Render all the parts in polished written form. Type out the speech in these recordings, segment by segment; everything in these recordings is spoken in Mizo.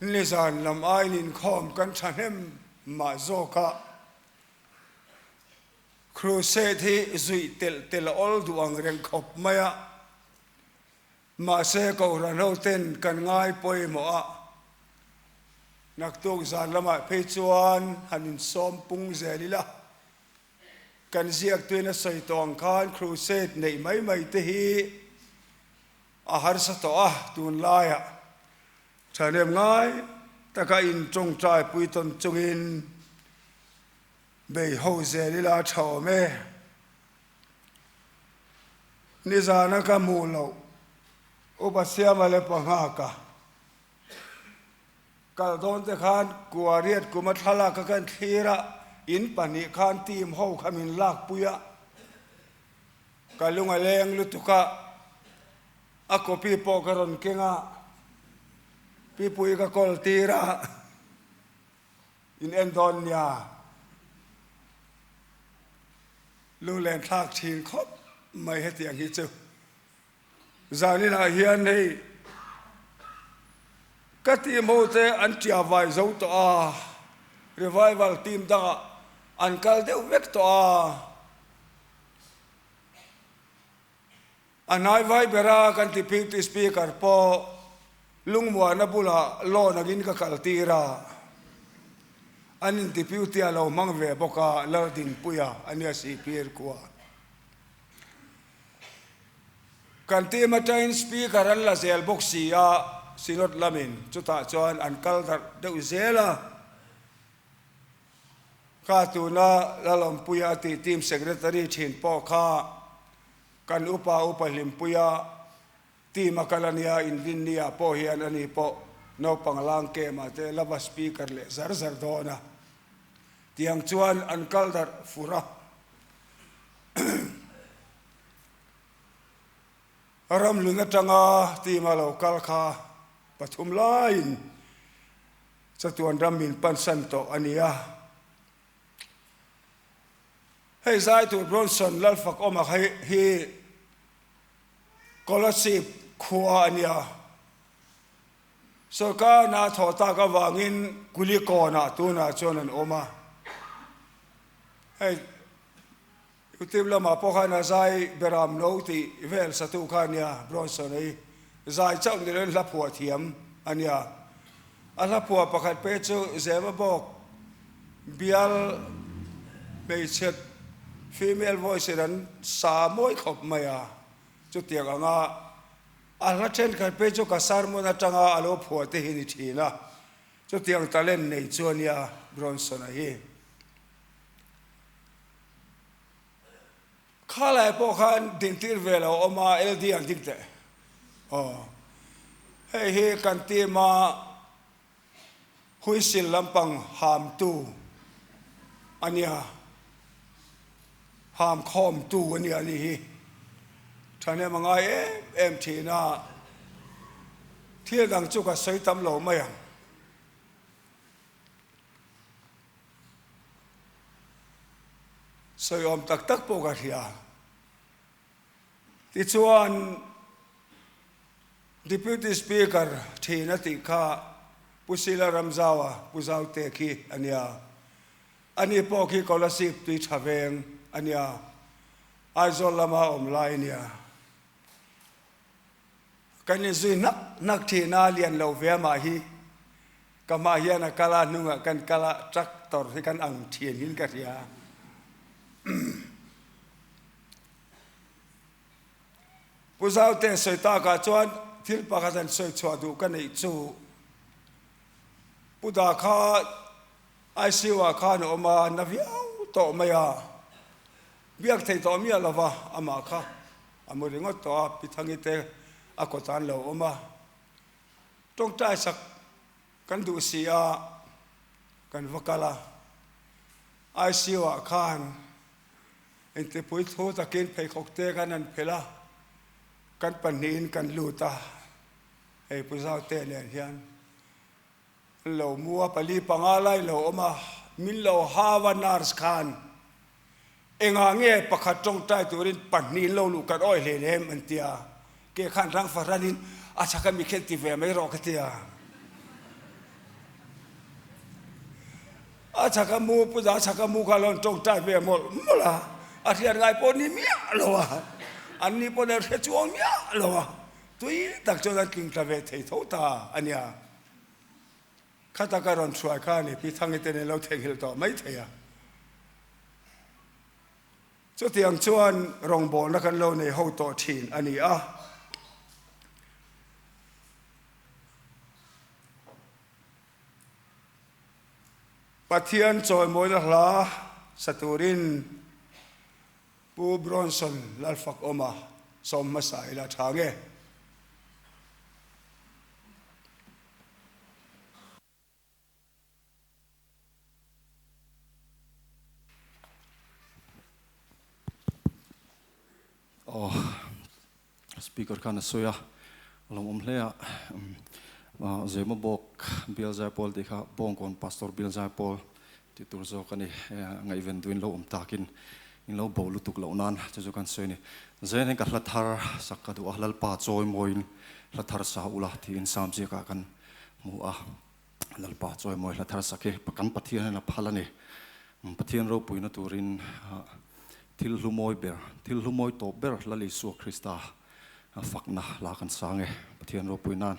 Nizan lam aiin inkhawm kan thahnem mah zawk a, Crusade hi zuih telh telh a awl duh ang reng khawp mai a, mahse Kohhran ho ten kan ngai pawimawh a, naktuk zan lamah phei chuan han insawm pung zel ila, kan ziaktuin a sawi tawh ang khan Crusade neih mai mai te hi A harsa tawh a, tunlaiah thahnem ngai taka in tawngtai pui tawn chungin bei ho zel ila a tha awm e. Nizana ka hmuh loh Upa Siama leh Panghaka kal dawn te khan Kuariat kuma thlalak a kan thlir a, in pahnih khan team ho kha min lakpui a. Ka lung a leng lutuk a, a copy pawh ka rawn keng a, Pipui ka call tir a, in en dawn nia, lunglen thlak thin khawp mai hetiang hi chu. Zaninah hian hei ka team ho te an tia vai zo tawh a, revival team dangah an kal deuh vek tawh a. A hnai vai bera kan Deputy Speaker pawh Lungmuana bulah loan angin ka kal tir a, an in Deputy a lo hmang ve bawk a, Laldinpuia a nia Sihphir khua. Kan team atangin Speaker an la zel bawk si a, Synod lamin chutah chuan an kal darh deuh zel a. Kha tuna Lalawmpuia a tih team secretary thin pawh kha kan upa upa Hlimpuia team a kal a nia, Inrinnia pawh hian ani pawh naupang lang camp ah te lava speaker leh zar zar dawn a, tiang chuan an kal darh fur a. Ramhlun atanga team a lo kal kha pathum laiin Chatuan ram min pansan tawh a ni a. Hei zai tur Bronson Lalfakawma hi Kolasib khua a nia. Sorkar hna thawh tak avangin Kulikawnah tunah chuan an awm a. Hei Youtube lamah pawh khan a zai beram lo tih vel satu kha a nia, Bronson hi zai chauh ni loin hla phuah thiam a nia. A hla phuah pakhat pei chu Zema bawk bial hmeichhe female voice in an sa mawi khawp mai a, chutiang anga a hla thenkhat pei chu ka sermon atanga a lo phuah te hi ni thin a, chutiang talent nei chu a nia Bronson-a hi. Khalai pawh khan dintir ve lo awm a LD an ding teh. Aw. Hei hi kan team a huisil lampang hamtu a nia. Ham khawmtu a nia ni hi. Thahnem a ngai em em thin a. Thil dang chu ka sawi tam lo mai ang. Sawiawm tak tak pawh ka hria. Tichuan, Deputy Speaker thin a tih kha Pu Sila Ramzaua, Pu Zaute khi a nia. Ani pawh khi Kolasib tui tha veng a nia. Aizawl lama awm lai a nia. Kan inzui hnak hnak thin a, lian lo ve amah hi. Ka hmah hian a kal a, hnungah kan kal a, tractor hi kan ang thin in ka hria. Pu Zaute sawi takah chuan thil pakhat an sawi chhuah duh ka neih chu Pu Da kha ICU ah khan a awm a, na viau tawh mai a. Biak thei tawh miah lova amah kha a mu ringawt tawh a, Pi Thangi te a kawt ah an lo awm a, tawngtai sak kan duh si a, kan va kal a, ICU ah khan intipui thu takin pheikhawk te khan an phelh a, kan pahnihin kan lut a, hei Pu Zaute nen hian an lo mu a, pali panga lai lo awm a, min lo hau a nurse khan. Engah nge pakhat tawngtai turin pahnihin lo luh kan awih hlein em an ti a, ke khan rang fahranin a chhak a mi khen ti ve mai rawh ka ti a. A chhaka mu, Pu Za chhaka mu kha a lo tawngtai ve mawlh mawlh a, a hriat ngai pawh ni miah lo a, an ni pawh an hre chuang miah lo a, tui tak chuan an tling tla ve thei tho ta a nia. Kha taka rawn hruai kha a ni, Pi Thangi te nen lo theihnghilh tawh mai thei a. Chutiang chuan rawngbawlna kan lo nei ho tawh thin a ni a. Pathian chawimawina hla sa turin Pu Bronson Lalfakawma sawm hmasa ila tha nge? Aw speaker khan a sawi a a lo awm hle a Zema bawk bial zaipawl tih kha Bawngkawn pastor bial zaipawl tih tur zawk a ni ngaihven duhin lo awm takin in lo bo lutuk loh nan chu chu kan sawi a ni Zen hian ka hla thar sak ka duh a Lalpa chawi mawiin hla thar sa ula tiin Sam ziakah kan hmu a. Lalpa chawimawi hla thar sak hi kan Pathian hian a phal a ni. Pathian ropuina turin thil hlu mawi ber, thil hlu mawi tawp ber Lal Isua Krista fakna hla kan sang e, Pathian ropui nan.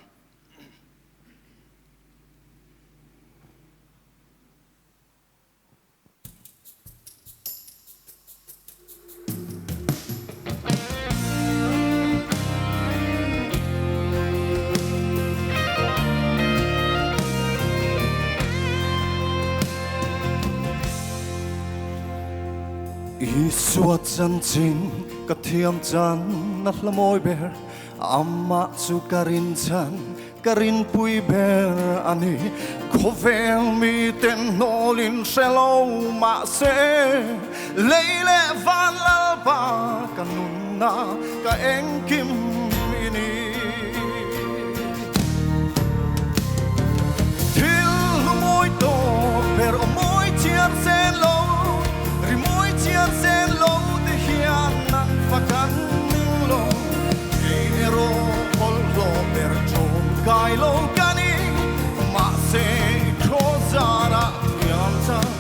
Isua chanchin ka thiam chan a hla mawi ber, amah chu ka rin chan Ka rinpui ber a ni. Khawvel miten hnawlin hre lo mahse, lei leh van Lalpa ka nunna ka engkim i ni. Thil hlu mawi tawp ber aw mawi chiar zen lo, ri mawi chiar zen lo te hian an fak an ning lo. Kei erawh bawlhhlawh ber ṭawm kai lo ka ni, mahse thaw zarah thiam chang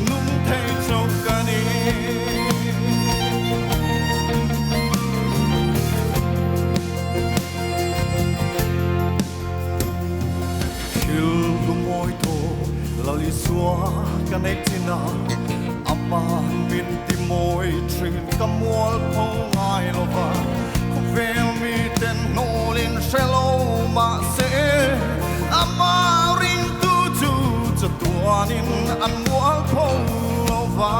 nung thei chauh ka ni. Thil hlu mawi tawh Lal Isua ka neih chin a, Aman min ti mawi thin ka mual pho ngai lo va, khawvel miten hnawlin hre lo mahse Amah ringtu chu chatuanin an mual pho lo va.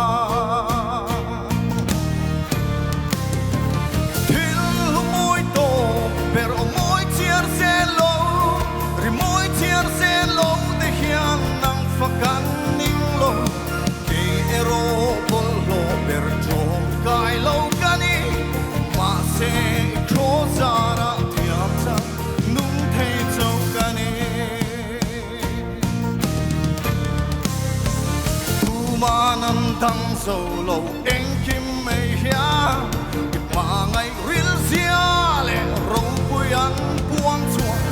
Thil hlu mawi tawp ber aw mawi chhiar zel lo, ri mawi chhiar zel lo te hian nang fak an ning lo. Kei erawh bawlhhlawh ber ṭawm kai lo ka ni, mahse i thaw zarah thiam chang nung thei chauh ka ni. Tuman an dang zo lo engkim mai hian i hmangaih ril zia leh ropui an puang chhuak.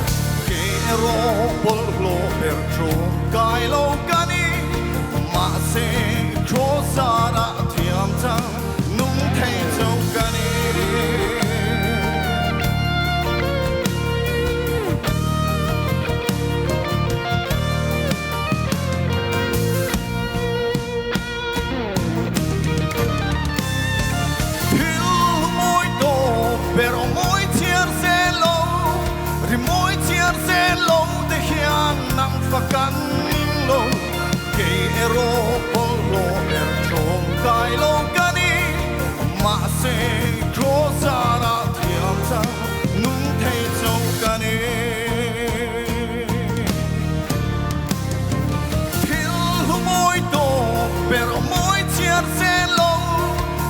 Kei erawh bawlhhlawh ber ṭawm kai lo ka ni, mahse thaw zarah thiam chang nung thei chauh ka ni. Thil mawi tawp ber aw mawi chhiar zel lo, ri mawi chhiar zel lo te hian nang fak an ning lo. Kei erawh bawlhhlawh ber ṭawm kai lo ka ni, mahse thaw zarah thiam chang nung thei chauh ka ni. Thil hlu mawi tawp ber aw mawi chhiar zen lo,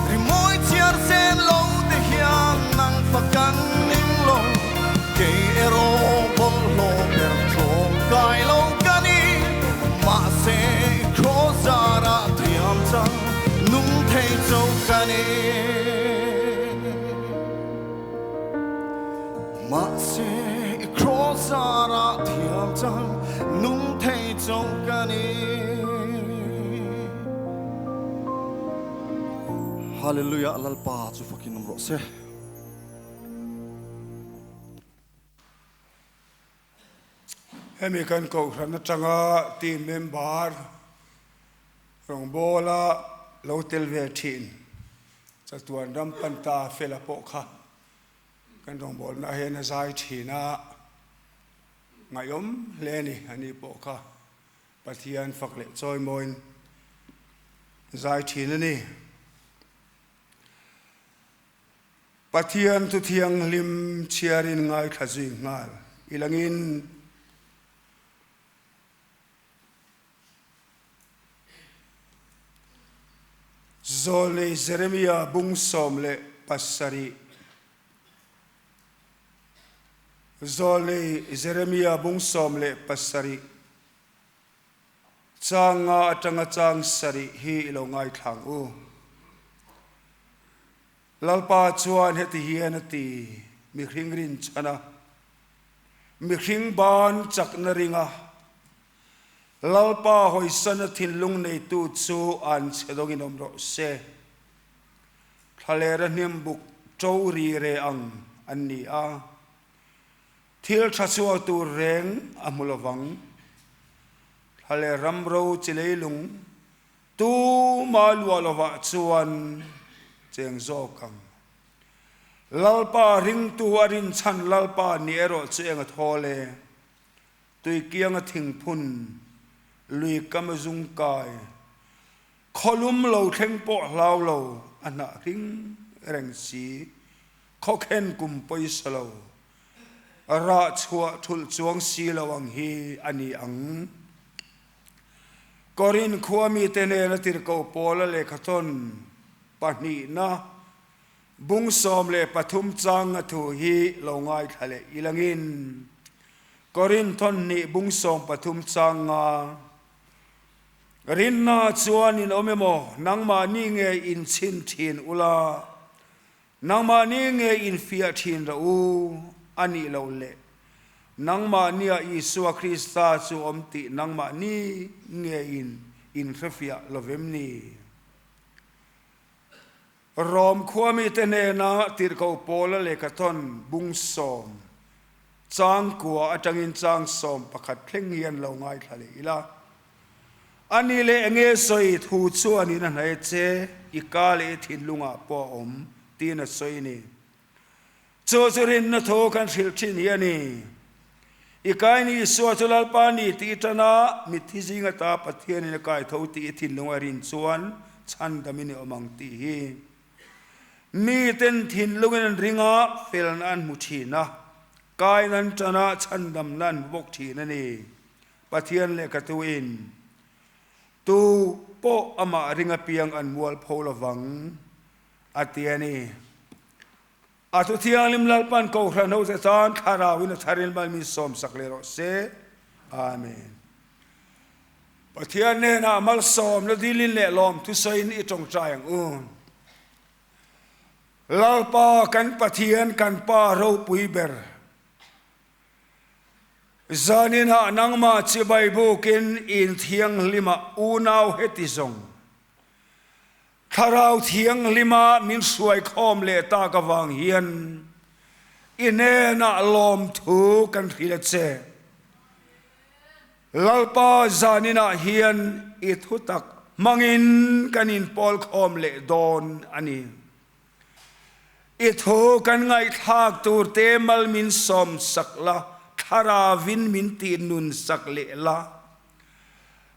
ri mawi chhiar zen lo te hian nang fak an ning lo. Kei erawh bawlhhlawh ber ṭawm kai lo ka ni, mahse thaw zarah thiam chang nung thei chauh ka ni. Mahse i kraw zarah thiam chang nung thei chauh ka ni. Hallelujah Lalpa chu fakin awm rawh se. Hemi kan kohhran atanga team member rawngbawla lo tel ve thin chatuan ram panta fela pawh kha kan rawngbawlna hian a zai thin a, ngaihawm hle a ni a ni pawh kha Pathian fak leh chawimawiin zai thin a ni. Pathian thu thianghlim chhiarin ngaithla zui nghal i langin Zawlnei Jeremia bung 17 Zawlnei Jeremia bung 17 Chang nga atanga chang sarih hi i lo ngaithlang u. Lalpa chuan heti hian a ti, Mihring rinchhan a, mihring ban chakna ring a, Lalpa hawisana thinlung neitu chu an chhe dawngin awm rawh se. Thlalera hnim buk ṭo ri re ang an ni a, thil ṭha chhuak tur reng a hmu lovang. Thlaler ramro chi leilung Tuma luah lovah chuan cheng zawk ang. Lalpa ringtu a rinchhan Lalpa ni erawh chu eng a thawl e. Tuikianga thingphun, lui kam a zung kai, khawlum lo thleng pawh hlau lo a hnah hring reng si, khawkhen kum pawisa lo, rah chhuah thulh chuang si lo ang hi a ni ang. Korin khua mite nena tirhkoh Paula lehkhathawn pahnihna bung 13 changa thu hi lo ngaithla leh ilangin Korin thawn hnih bung 13 changa Rinna chuan in awm emaw nangmahni nge inchhin thin ula, Nangmahni nge infiah thin rawh u a nih loh le? Nangmahnia Isua Krista chu awm tih nangmahni nge in inhrefiah lovem ni? Rom khua mite hnena tirhkoh Paula lehkhathawn bung sawm chang kua atangin chang 11 thleng hian lo ngaithla leh ila. A ni leh enge sawi thu chuanin a hnaih che, i ka leh i thinlungah pawh a awm, tiin a sawi ni. Chu chu rinna thu kan hrilh thin hi a ni. I kai ni Isua chu Lalpa ni tih i tan a, mitthi zing ata Pathianin a kai tho tih i thinlunga rin chuan chhandamin i awm ang tih hi. Miten thinlungin an ring a, felna an hmu thin a, kain an tan a, chhandamna an hmu bawk thin a ni. Pathian lehkhatuin tu pawh amah ring apiang an mual pho lovang a ti a ni. A thu thianghlim Lalpan Kohhran hote tan Thlarauin a tharin mal min sawmsak leh rawh se. Amen. Pathian hnenah malsawmna dilin leh lawmthusawiin i tawngtai ang u. Lalpa kan Pathian kan Pa ropui ber. Zaninah nangmah chibai bukin in thianghlimah unau heti zawng Thlarau Thianghlima min hruaikhawm leh tak avang hian i hnenah lawmthu kan hrilh a che. Lalpa zaninah hian i thutak hmangin kan inpawlkhawm leh dawn a ni. I thu kan ngaihthlak tur te mal min sawm sak la, Thlarauin min tih nun sak leh la.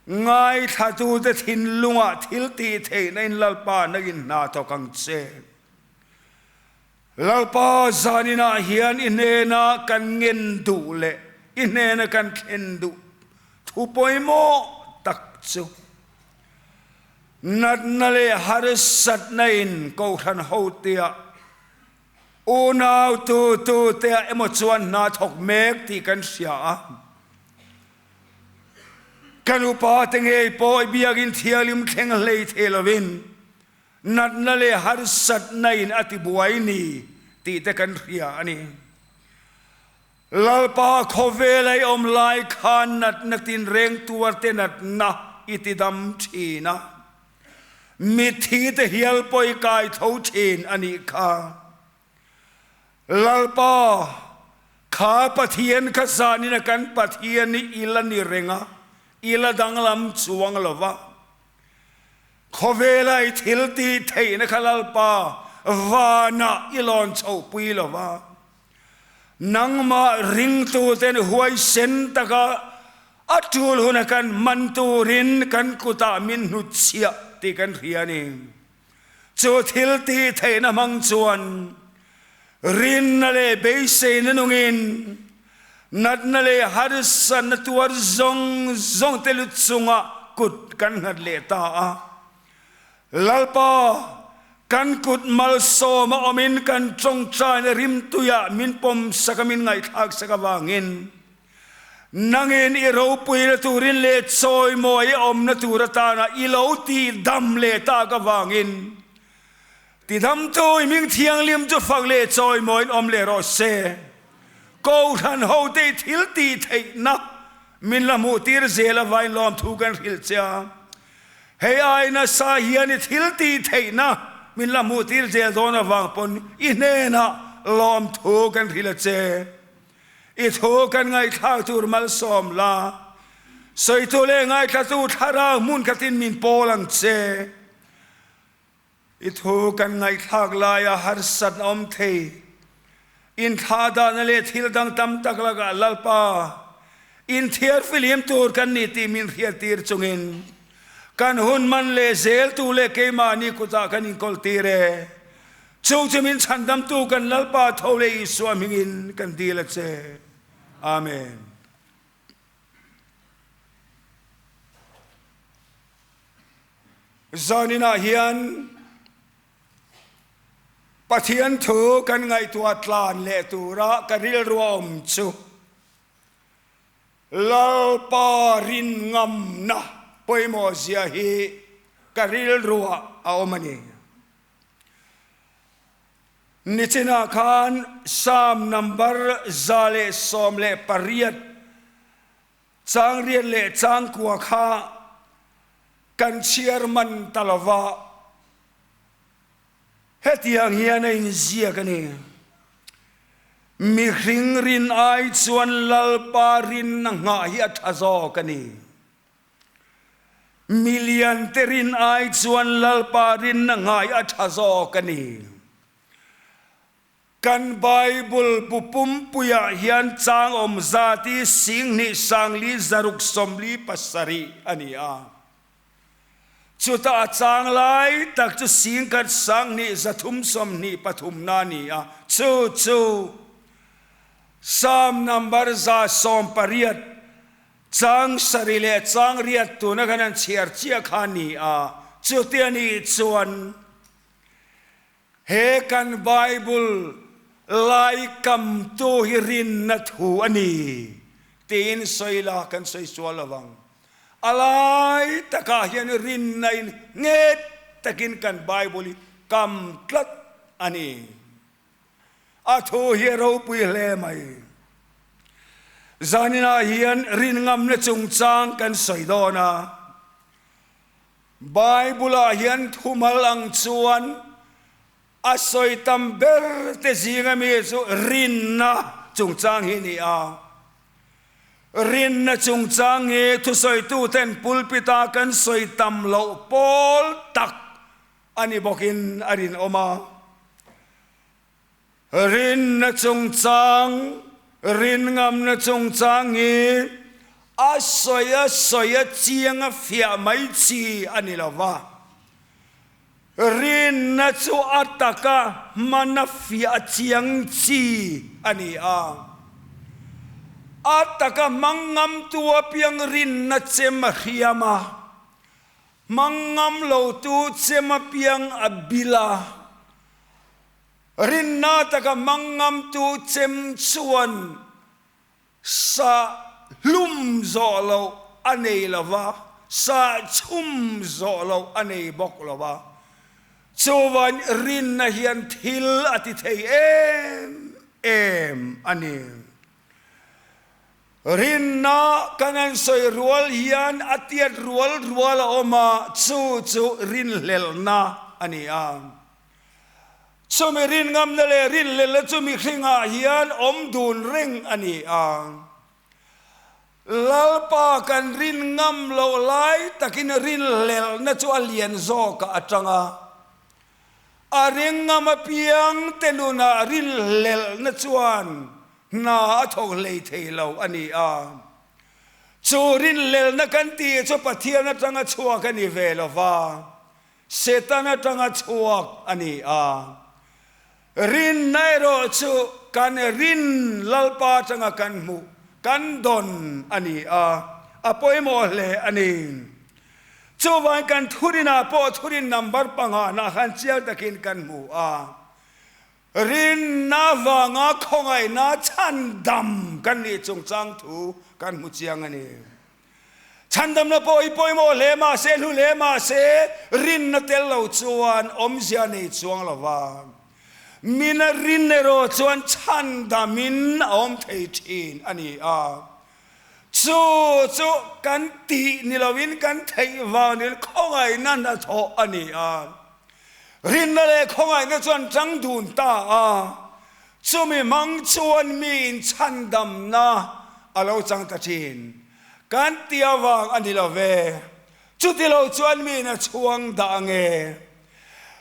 Ngaithlatute thinlungah thil tih theihna in Lalpa nangin hna thawk ang che. Lalpa zaninah hian i hnena kan ngen duh leh i hnena kan thlen duh thu pawimawh tak chu Natna leh harsatna in Kohhran hotea unau tu tu te emaw chuan hna thawk mek tih kan hria a. Kan upa te ngei pawh i biakin thialim thleng hlei thei lovin natna leh harsatna in a ti buai ni tih te kan hria a ni. Lalpa khawvel a i awm lai khan natna tinreng tuarte natna i tidam thin a. Mitthi te hial pawh i kai tho thin a nih kha. Lalpa, kha Pathian kha zanin a kan Pathian hi i la ni reng a, i la danglam chuang lo va. Khawvela i thil tih theihna kha Lalpa vanah i lawn chhohpui lo va. Nangmah ringtuten huaisen taka a tul huna kan man turin kan kutah min hnutchhiah tih kan hria a ni. Chu thil tih theihna hmang chuan rinna leh beiseina nungin natna leh harsatna tuar zawng zawng te lu chungah kut kan nghat leh ta a. Lalpa, kan kut malsawma awmin kan tawngtaina rimtuiah min pawmsak a min ngaihthlaksak avangin nangin i ropuina turin leh chawimawi i awmna tur atana i lo tihdam leh tak avangin tidamtu i hming thianghlim chu fak leh chawimawiin awm leh rawh se. Kohhran hote i thil tih theihna min la hmuhtir zel avain lawmthu kan hrilh che a. Hei ai nasa hian i thil tih theihna min la hmuhtir zel dawn avang pawn i hnenah lawmthu kan hrilh a che. I thu kan ngaihthlak tur malsawm la, sawitu leh ngaithlatu thlarau hmun khatin min pawl ang che. I thu kan ngaihthlak laia harsatna awm thei, inthlahdahna leh thil dang tam tak lakah Lalpa inthiar fihlim tur kan ni tih min hriattir chungin kan hun man leh zeltu leh keimahni kutah kan inkawltir e. Chu chu min chhandamtu kan Lalpa tho leh Isua hmingin kan dil a che. Amen. Zaninah hian Pathian thu kan ngaihtuah tlan leh tura ka rilru a awm chu Lalpa rin ngamna pawimawh zia hi ka rilruah a awm a ni. Nichinah khan Psalm number 118 Changriat leh changkua kha kan chhiar man ta lo va, hetiang hian a inziak a ni, Mihring rin ai chuan Lalpa rinna nghah hi a tha zawk a ni. Miliante rin ai chuan Lalpa rinna nghah hi a tha zawk a ni. Kan Bible bu pumpuiah hian chang awm zat hi 10 sangli 600 47 a ni a. Chutah a chang lai tak chu 10 sang 323 na a ni a. Chu chu Psalm number 180 chang 7 leh chang 8 tuna khan an chhiar chiah kha a ni a. Chuti a nih chuan He kan Bible laikamtu hi rinna thu a ni tiin sawi la kan sawi sual lo vang. A lai takah hian rinna in nghet takin kan Bible hi kam tlat a ni. A thu hi a ropui hle mai. Zaninah hian rin ngamna chungchang kan sawi dawn a. Bible-ah hian thumal ang chuan a sawi tam ber te zinga mi chu rinna chungchang hi a ni a. Rinna chungchang hi thusawituten pulpit-a kan sawi tam loh pawl tak a ni bawkin a rinawm a. Rinna chungchang, rinngamna chungchang hi a sawi a sawi a chiang a fiah mai chi a ni lo va. Rinna chu a taka hman a fiah chiang chi a ni a. A taka hmang ngamtu apiang rinna chem a hriam a, hmang ngam lotu chem apiang a bil a. Rinna taka hmang ngamtu chem chuan sah hlum zawh loh a nei lo va, sah chhum zawh loh a nei bawk lo va. Chuvan rinna hian thil a ti thei em em a ni. Rinna kan han sawi rual hian a tiat rual rual a awm a, chu chu rinhlelhna a ni a. Chumi rinngamna leh rinhlelhna chu mihringah hian awm dun reng a ni a. Lalpa kan rin ngam loh lai takin rinhlelhna chu a lian zawkah a tang a. A ring ngam apiang te nunah rinhlelhna chuan hna a thawk hlei thei lo a ni a. Chu rinhlelhna kan tih chu Pathian atanga chhuak a ni ve lo va, Satan atanga chhuak a ni a. Rinna erawh chu kan rin Lalpa atanga kan hmuh, kan dawn a ni a, a pawimawh hle a ni. Chuvang kan thurinah pawh thurin number pangana khan chiang takin kan hmu a, rinna vanga khawngaihna chhandam kan nih chungchang thu kan hmu chiang a ni. Chhandamna pawh hi pawimawh hle mah se, hlu hle mah se, rinna tel lo chuan awmzia nei chuang lo va. Mina rin erawh chuan chhandamin a awm thei thin a ni a. Chu chu kan tih ni loin kan theih vangin khawngaihna hnathawh a ni a. Rinna leh khawngaihna chuan tang dun ta a, chumi hmang chuan miin chhandamna a lo chang ta thin. Kan ti avang a ni lo ve. Chuti lo chuan miin a chhuang dah ange.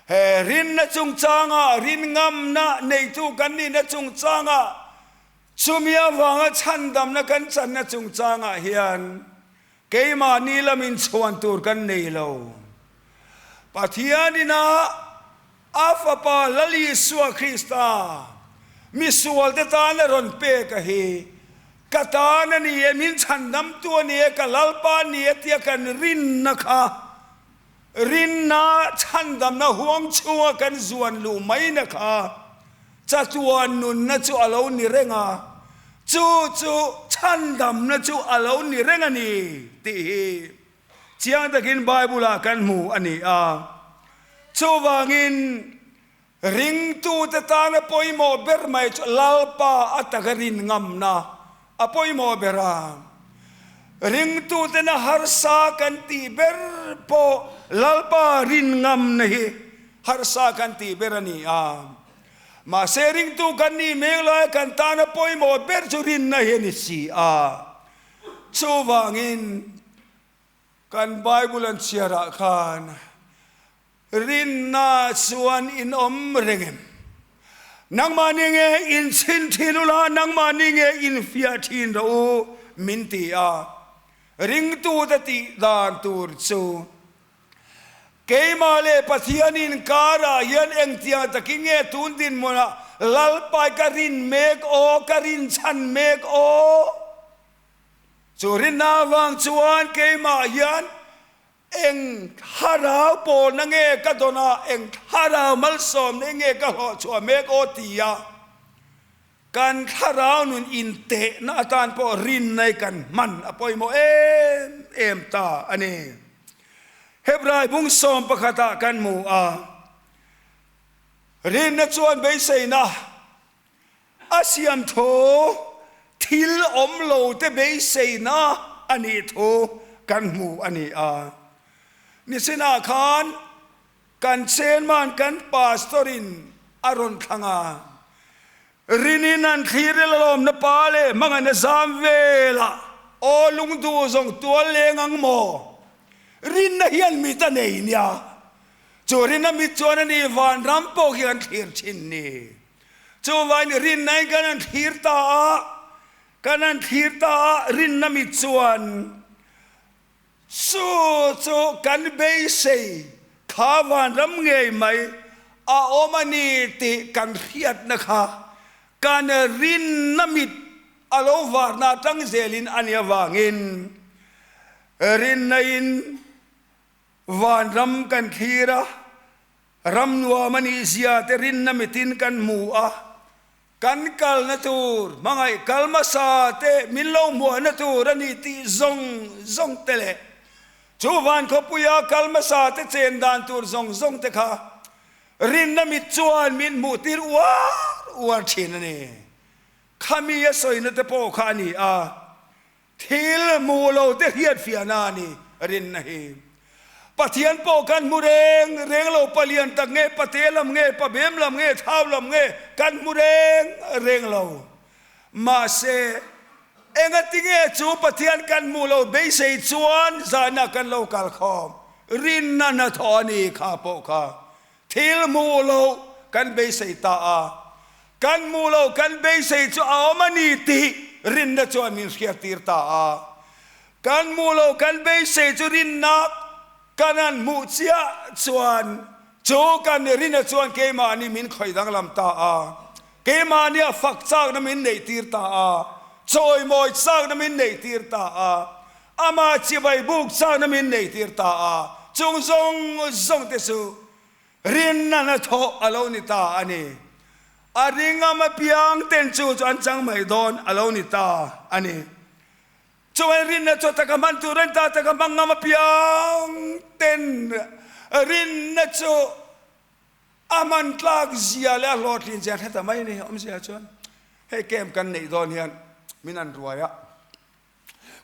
He rinna chungchanga rin ngamna neitu kan nihna chungchanga Chumi avanga chhandamna kan channa chungchangah hian keimahni lamin chhuan tur kan nei lo. Pathianin a a Fapa Lal Isua Krista misualte tana rawn pek a hi ka tan a ni e, min chhandamtu a ni e, ka Lalpa a ni e tia kan rinna kha Rinna chhandamna huang chhunga kan zuan luh maina kha chatuan nunna chu a lo ni reng a, chu chu chhandamna chu a lo ni reng a ni tih hi chiang takin Bible-ah kan hmu a ni a. Chuvangin Ringtute tana pawimawh ber mai chu Lalpa a taka rin ngamna a pawimawh ber a. Ringtutena harsa kan tih ber pawh Lalpa rin ngamna hi harsa kan tih ber a ni a. Mahse ringtu kan nih mek laia kan tana pawimawh ber chu rinna hi a ni si a. Chuvangin kan Bible an chhiarah khan Rinna chuan in awm reng em? Nangmahni nge in chhin thin ula, nangmahni nge in fiah thin rawh u min ti a. Ringtute tih dan tur chu keimah leh Pathian inkarah hian engtiang takin nge tun dinhmunah Lalpai ka rin mek aw, ka rinchhan mek aw? Chu rinna avang chuan keimah hian Eng thlarau pawlna nge ka dawn a, eng thlarau malsawmna nge ka hlawhchhuah mek aw tia kan thlarau nun intehna atan pawh rinnai kan hman a pawimawh em em ta a ni. Hebrai bung sawm pakhatah kan hmu a, Rinna chuan beiseina A siam thu thil awm lo te beiseina a nih thu kan hmu a ni a. Nisinah khan kan chairman kan pastor in a rawn thlang a, Rinin an thlir el alawmna pa leh hmangaihna zam velah aw lungduh zawng tual leng ang maw? Rinna hian mit a nei nia. Chu rinna mit chuan a ni vanram pawh khi kan thlir thin ni. Chuvain rinnain kan han thlir ta a, kan han thlir ta a, rinna mit chuan chu chu kan beisei kha vanram ngei mai a awm a ni tih kan hriatna kha kan rinna mit a lo varna atang zelin a nih avangin rinnain vanram kan thlir a. Ram nuam a nih zia te rinna mitin kan hmu a, kan kalna tur hmangaih kal hmasa te min lo hmuahna tur a ni tih zawng zawng te leh chu van khawpuia kal hmasa te chen dan tur zawng zawng te kha rinna mit chuan min hmuh tir uar uar thin a ni. Khami a sawina te pawh kha a ni a. Thil hmuh lo te hriatfiahna a ni rinna hi. Pathian pawh kan hmu reng reng lo, palian tak nge, pate lam nge, pabem lam nge, thau lam nge, kan hmu reng reng lo. Mahse, engatinge chu Pathian kan hmuh lo beisei chuan zahna kan lo kal khawm? Rinna hnathawh a ni kha pawh kha. Thil hmuh lo kan beisei ta a, kan hmuh lo kan beisei chu a awm a ni tih rinna chuan min hriattir ta a. Kan hmuh lo kan beisei chu rinna kan han hmuh chiah chuan chu kan rinna chuan keimahni min khawih danglam ta a, keimahnia fak chakna min neihtir ta a, chawimawi chakna min neihtir ta a, Amah chibai buk chakna min neihtir ta a, chung zawng zawng te chu rinna hnathawh a lo ni ta a ni. A ringam apiang ten chu chu an chang mai dawn a lo ni ta a ni. Chuan rinna chu taka hman tur an ta taka hmang ngam apiang ten rinna chu a hman tlak zia leh a hlawhtlin zia hre ta mai a ni. Awmzia chuan hei camp kan neih dawn hian min an ruai a.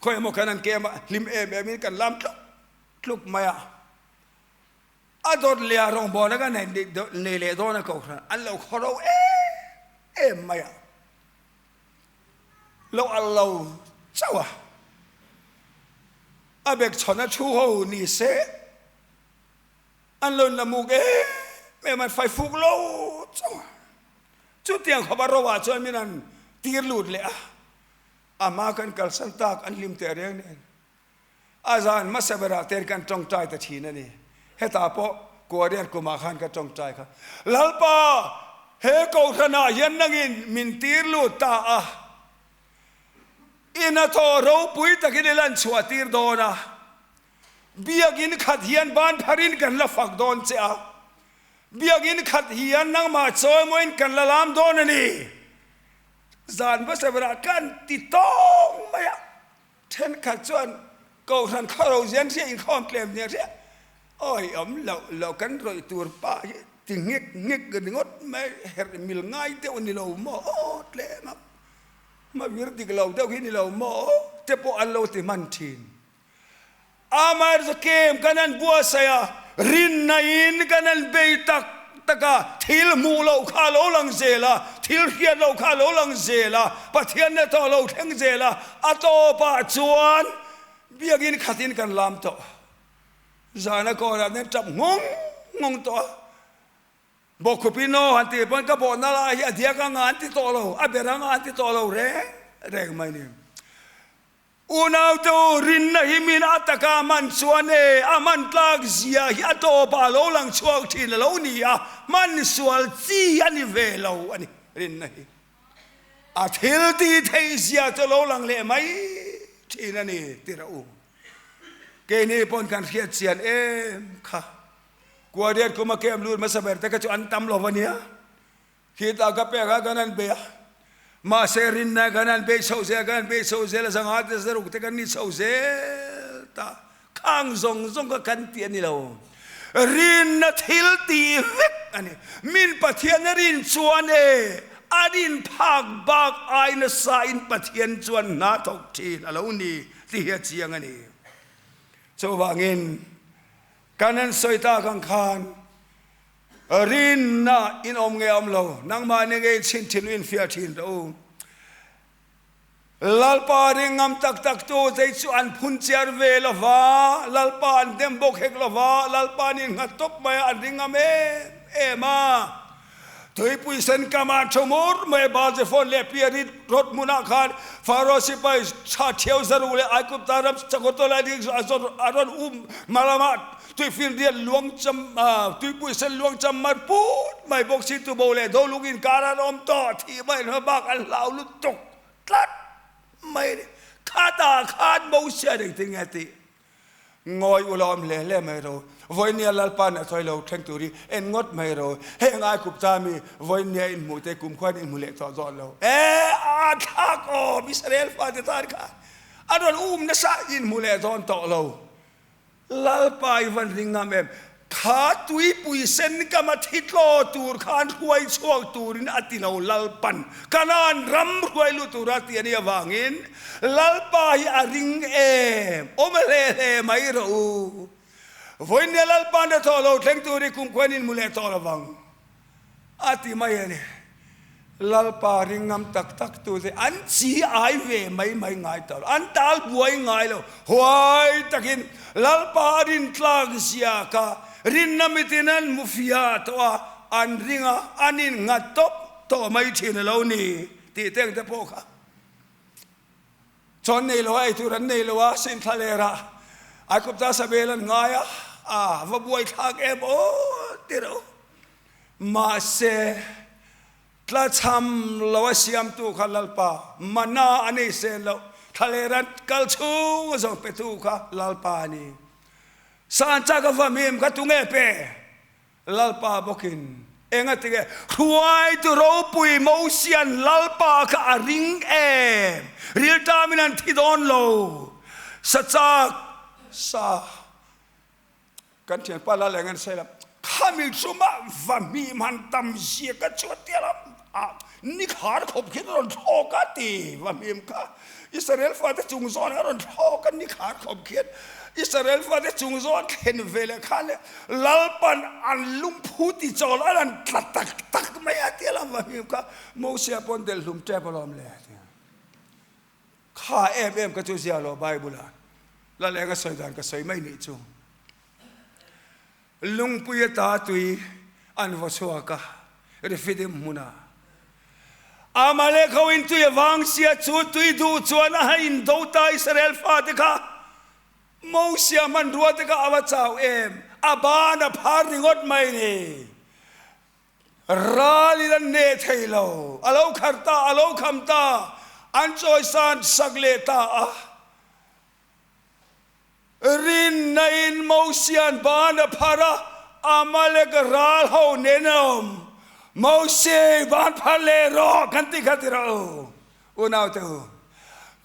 Khawi emaw khan an kem a, hlim em em in kan lam tluk tluk mai a. A dawt leh a rawngbawlna kan nei leh dawn a kohhran an lo khaw ro em em mai a. Lo al lo chauh a. A bek chhawn a thu ho ni se an lo inla muk em em an fai fuk lo chauh a. Chutiang khawp a ro ah chuan min han tir lut leh a. A hma kan kalsan tak an hlim teh reng nen a zan hmasa berah ten kan tawngtai ta thin a ni. Hetah pawh Korean kumah khan ka tawngtai kha, Lalpa, he kohhranah hian nangin min tir lut ta a, i hnathawh ropui takin i lan chhuah tir dawn a, biakinn khat hian ban pharin kan la fak dawn che a, biakinn khat hian nangmah chawimawiin kan la lam dawn a ni. Zan hmasa berah kan ti tawng mai a, thenkhat chuan Kohhran khawro zian hria inkhawm tlem hniak hria, awi awm loh loh kan rawih tur pa hi ti nghek nghek ringawt mai, herh mil ngai deuh a ni lo maw aw tlem a, hmavir dik lo deuh hi ni lo maw aw te pawh an lo ti hman thin. Amaherawhchu kem kan han buatsaih a, rinnain kan han bei tak tak a, thil hmuh loh kha a lo lang zel a, thil hriat loh kha a lo lang zel a, Pathian hnathawh a lo thleng zel a, a tawpah chuan biakinn khatin kan lam tawh. Zana kawrah nen tap nghawng nghawng tawh a, Bawkkhupin aw han tih pawn ka bawhna lai hi a diak anga an ti tawh lo, a ber anga an ti tawh lo reng reng mai ni. Unaute u, rinna hi min a taka a hman chuan e, a hman tlak zia hi a tawpah a lo lang chhuak thin a lo ni a, hman sual chi a ni ve lo a ni. Rinna hi a thil tih theih zia chu a lo lang leh mai thin a ni ti rawh u. Keini pawn kan hriat chian em kha. Kuariat kuma kem lut hmasa ber te kha chu an tam lo a nia. Khitah ka pek a, kan han bei a. Mahse rinna kan han bei chho zel, kan han bei chho zel a, zanga te zaruk te kan ni chho zel ta. Khang zawng zawng kha kan tih a ni lo. Rinna thil tih vek a ni. Min Pathian a rin chuan e, a rin phak bak ai nasa in Pathian chuan hna thawk thin a lo ni tih hi a chiang a ni. Chuvangin kan han sawi tak ang khan, Rinna in awm nge awm lo, nangmahni nge in chhin thin u in fiah thin rawh u. Lalpa ring ngam tak tak tu zei chu an phun chiar ve lo va, Lalpa an dem bawk hek lo va, Lalpa nih nghat tawp mai a an ring ngam em em a. Tuipui sen kam ah thu mur mai Baal-zephon leh Piarit rawt hmunah khan Pharaoh sipai tha thiau zaru leh Aigupta ram chakawtaw lai ding a rawn um hma lamah Tuifinriat luang cham tuipui sen luang cham mar put mai bawk si tubo leh dolung inkar an awm tawh thih mai hma bak an hlau lutuk tlat mai ni. Khatah khan Mosia engtin nge tih ngawi u la awm hle hle mai ro. Vawinia Lalpa na sawi lo thleng tur hi en ngawt mai ro. Heng Aikupta mi vawinia in hmuh te kumkhuan in hmu leh tawh zawh lo. E a thlak awm Israel fate tan khan a rawn um nasa in hmu leh dawn tawh lo. Lalpa i van ring ngam em? Kha tuipui sen kama thi tlaw tur khan hruai chhuak turin a ti lo Lalpan Kanaan ram hruai lut tura ti a nih avangin Lalpa hi a ring em awm hle hle mai rawh u. Vawinia Lalpa na thawh lo thleng tur hi kumkhuain in mu leh tawh lovang. A ti mai a ni. Lalpa ring ngam tak tak tu te an chi ai ve mai mai ngai ta lo, an tal buai ngai lo. Huai takin Lalpa a rin tlak zia kha rinna mitin an hmu fia tawh a, an ring a, an innghat tawp tawh mai thin a lo ni tih te ang te pawh kha. Chawn nei lo a, eitur an nei lo a, sin thla ler a, Aigupta sabel an ngai a, a va buai thlak em aw ti reuh. Mahse, tlachham lo a siamtu kha Lalpa, mana a nei sen loh, thla ler an kal chhung a zawng petu kha Lalpa a ni. San chak a vam im kha tunge pe? Lalpa bawkin engatinge hruaitu ropui Mosian Lalpa kha a ring em? Riltamin an thi dawn lo. Sa chak sa kan thianpa la leng an sawi la, khami chuma va hmih man tam zia ka chuan tia lam ah ni khar khawp khian a rawn thlawk a ti va hmim kha. Israel fate chung zawn a rawn thlawk a ni khar khawp khian Israel fate chung zawn thlen ve leh khan le Lalpan an lungphu ti chawl a rawn tla tak tak mai a tia lam va hmim kha Mosia pawn delh hlum tep alawm le a ti. Kha em em ka chu zia lo Bible ah Lal eng a sawi dan ka sawi mai nih chu. Lungpui ata tui an vaw chhuak a, Rephidim hmunah. Amalek ho in tui a vang sia chu tui duh chuan a han indo ta Israel fate kha Mosia hmanrua te kha a va chau em, a ban a phar ringawt mai ni. Ral in an neh thei lo, a lo khar ta, a lo kham ta, an chawisan sak leh ta a. Rinna in Mosia'n ban a phar a, Amalek ral ho nen a awm. Mose, ban phar leh rawh kan ti kha ti rawh u, unaute u.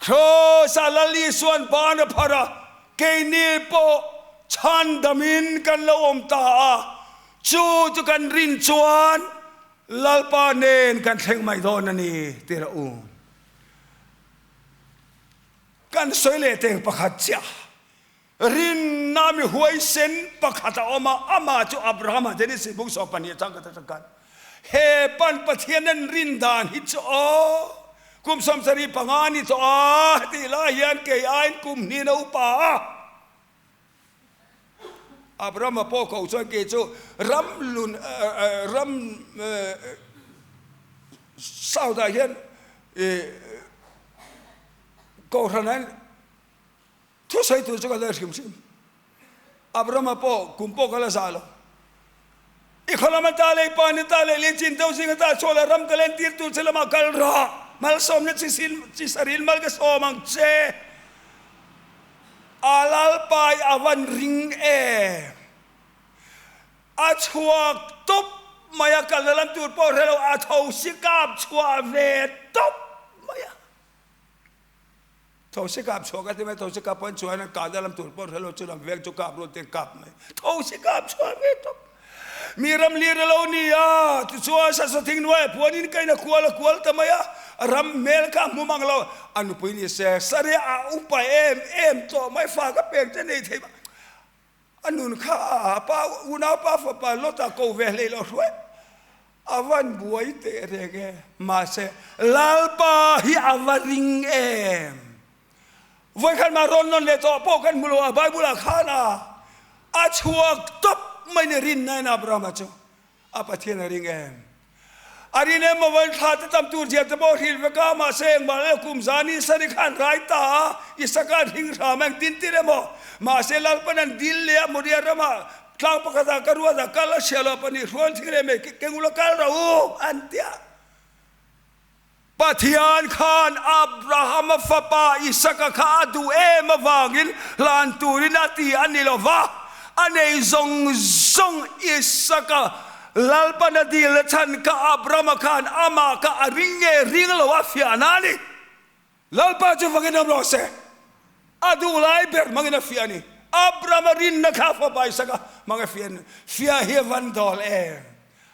Kraws-ah Lal Isua'n ban a phar a, keini pawh chhandamin kan lo awm ta a, chu chu kan rin chuan Lalpa nen kan thleng mai dawn a ni ti rawh u. Kan sawi leh teng pakhat chiah. Rinna mi huaisen pakhat a awm a, amah chu Abrahama Genesis bung 12 atang ka ta khan he pan Pathian an rin dan hi chu aw kum 75 ni tawh a hetih lai hian kei aiin kum hnin a upa a. Abrahama pawh ko chuan kei chu ram lun ram south ah hian Kohhran hian thusawi tur chu ka la hrim hrim. Abrahama pawh kum pawh ka la zah lo. I khaw lam ata leh i pa ni ta leh leh chin deuh zing ata chhuah la ram ka len tir tur che lamah kal rawh. Malsawmna chi sin chi saril mal ka sawm ang che. A lalpa i a van ring em. A chhuak tawp mai a, kalna lam tur pawh hre lo, a tho si kap chhuah ve tawp mai a. Tho si kap chhuah ka ti mai, tho si kap pawh an chhuah hian an kahna lam tur pawh hre lo, chu lam veng chu kap rual te an kap mai. Tho si kap chhuah ve tawp. Mi ram lir a lo ni a, tichuan sasa thing hnuaiah puanin ka in a kual a kual ta mai a, ram hmel kha a hmu mang lo. A nupui ni se, Sari a upa em em tawh mai, fa ka pek te nei thei A nun kha a pa unaupa fapa Lota ko ve hlei lo hruai a van buai teh reng e. Mahse, Lalpa hi a va ring em? Vawikhat mah rawn nawn leh tawh pawh kan hmu lo a, Bible ah khan a a chhuak tawp mai ni rinna in Abrahama chu. A Pathian a ring em? A rin em maw thla te tam tur zia te pawh hrilh vek a, mahse engmah leh kum zan i Sari khan rai ta a, Isaka an hring hram a, engtin tir emaw? Mahse Lalpan an dil leh a, Moria ramah tlang pakhatah ka ruat a, kal a hria lo, pahnih hrual thing leh mei kengula kal rawh u, an ti a. Pathian khan Abrahama fapa Isaka kha a duh em avangin hlan turin a ti a ni lo va, a nei zawng zawng Isaka Lalpan a dil a chhan kha Abrahama khan amah kha a ring nge ring lo a fiahna a ni. Lalpa chu vangin awm rawh se, a duh lai ber hmangin a fiah a ni. Abrahama rinna kha fapa Isaka hmang a fian fiah hi a van dawl em?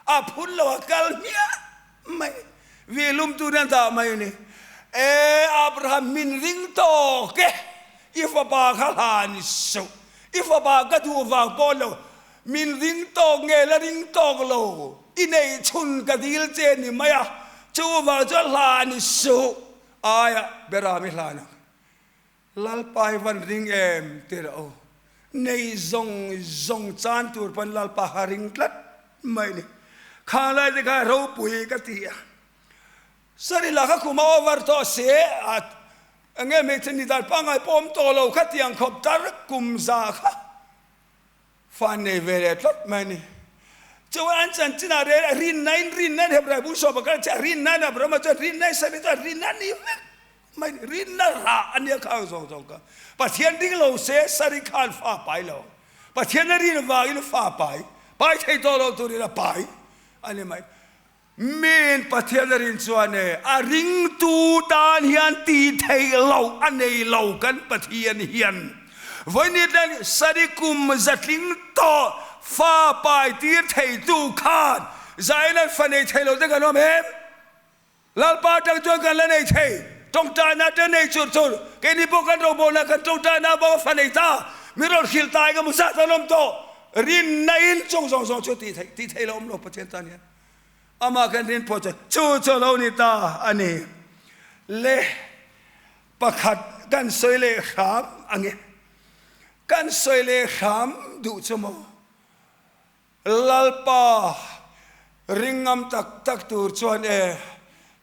A phun lo a kal hmiah mai. Vi lum tu nen dah mai ni. E Abraham min ring tawk e, i fapa kha hlan suh. I fapa ka duh vang pawh lo, min ring tawk nge la ring tawk lo, i neih chhun ka dil che ni mai a, chuvang chuan hlan suh. Aia Beram i hlan ang. Lalpa hi van ring em ti rawh u. Nei zawng zawng chan tur pawn Lalpa kha ring tlat mai ni. Khang lai te kha ropui ka ti a. Sorry la kha khum a over tawh se a enge hmeichhe ni dan pangngai pawh awm tawh lo kha tiang khawp tar kum za kha. Fa nei ve leh tlat mai a ni. Chuan an chanchinah rel a rinna in rinna in Hebrai bu sawm a kal chiah rinna in Abrahama chuan rinna in Sari chuan rinna a ni vek mai a ni. Rinna rah a nia khang zawng zawng kha. Pathian ding lo se Sari khan fa pai lo. Pathian a rin vangin fa pai. Pai thei tawh lo turin a pai a ni mai. Miin Pathian a rin chuan e, a ringtu tan hian tih theih loh a nei lo kan Pathian hian. Vawini tlen sari kum zatling tawh fa pai tir theitu khan zain an fa nei thei lo te kan awm em? Lalpa atang chuan kan la nei thei, tawngtaina te nei chur chur, keini pawh kan rawngbawlna kan tawngtaina avanga fa nei ta, mi rawn hrilh ta engemaw zat an awm tawh, rinna in chung zawng zawng chu tih theih tih theih lo awm lo Pathian tan hian. Amah kan rin pawh chuan chu chu a lo ni ta a ni. Le pakhat kan sawi leh hram ang e. Kan sawi leh hram duh chu maw? Lalpa ring ngam tak tak tur chuan e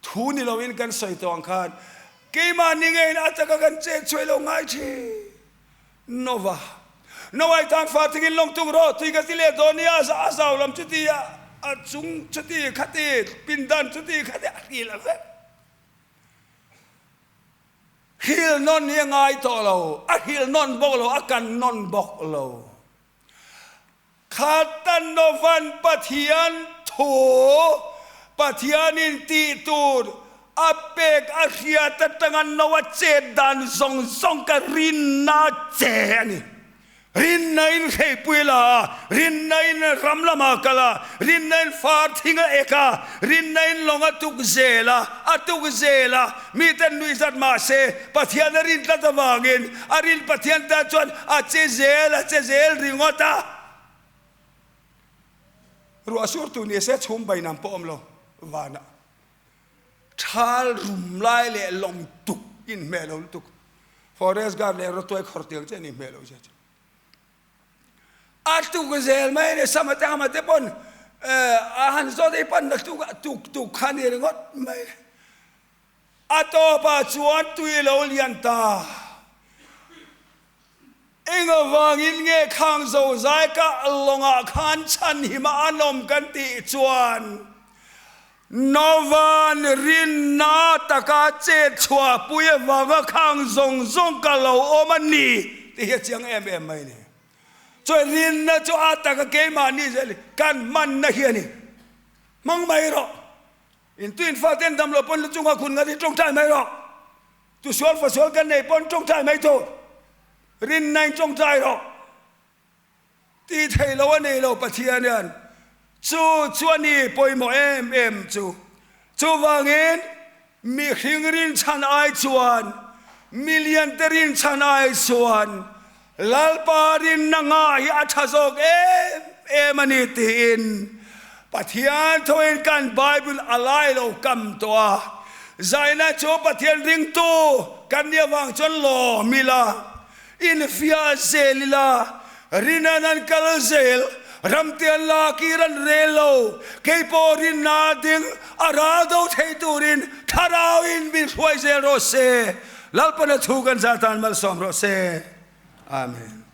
thu ni loin kan sawi tawh ang khan keimahni ngeiin a taka kan chet chhuai lo ngai thin. Nova, Noah i tan fa thingin lawng tuk rawh tui ka ti leh dawn nia a zau lam chuti a chung chuti khati pindan chuti khati a hril a vek. Hril nawn hi a ngai tawh lo, a hril nawn bawk lo, a kan nawn bawk lo. Khatan Novan Pathian thu Pathianin tih tur a pek a hriat atanga Noa chet dan zawng zawng ka rinna che a ni. Rinna in hreipui la a, rinna in ram lamah kal a, rinna in far thing a ek a, rinna in lawng a tuk zel a, a tuk zel a, miten nuihzat mahse Pathian a rin tlat avangin a rin Pathian tan chuan a che zel a che zel ringawt a. Ruah sur tu ni se chhum bai nam pawh awm lo vanah thal rum lai leh lawng tuk in hmeh lo lutuk forest guard leh rawtuai khawr tiang che ni hmeh lo che chu a tuk zel mai ni sama te ama te pawn a han zawt ei pan na tuk tuk tuk kha ni ringawt mai. A tawpah chuan tui lo lian ta. Eng avangin nge khang zozai ka lawngah khan chhanhima an awm kan tih chuan Nova'n rinna taka chet chhuahpui avanga khang zawng zawng ka lo awm a ni tih hi a chiang em em mai a ni. Chuan rinna chu a taka keimahni zel kan hmanna hi a ni. Hmang mai rawh. In tu in fate an dam loh pawn lu chunga khun ngat in tawngtai mai rawh. Tu sual fa sual kan nei pawn tawngtai mai tur. Rinna in tawngtai rawh. Ti thei lo a nei lo Pathian hian chu chu a ni pawimawh em em chu. Chuvangin mihring rinchhan ai chuan million te rinchhan ai chuan Lalpa rinna ngah hi a tha zawk em em a ni tiin Pathian thuin kan Bible a lai lo kam tawh a. Zaina chu Pathian ringtu kan nih avang chuan lawm ila, infiah zel ila, rinan an kal zel, ramte an lak i ran rel lo, kei pawh rinna ding a ral do thei turin Thlarauin min hruai zel rawh se. Lalpana thu kan zah tan malsawm rawh se. Amen.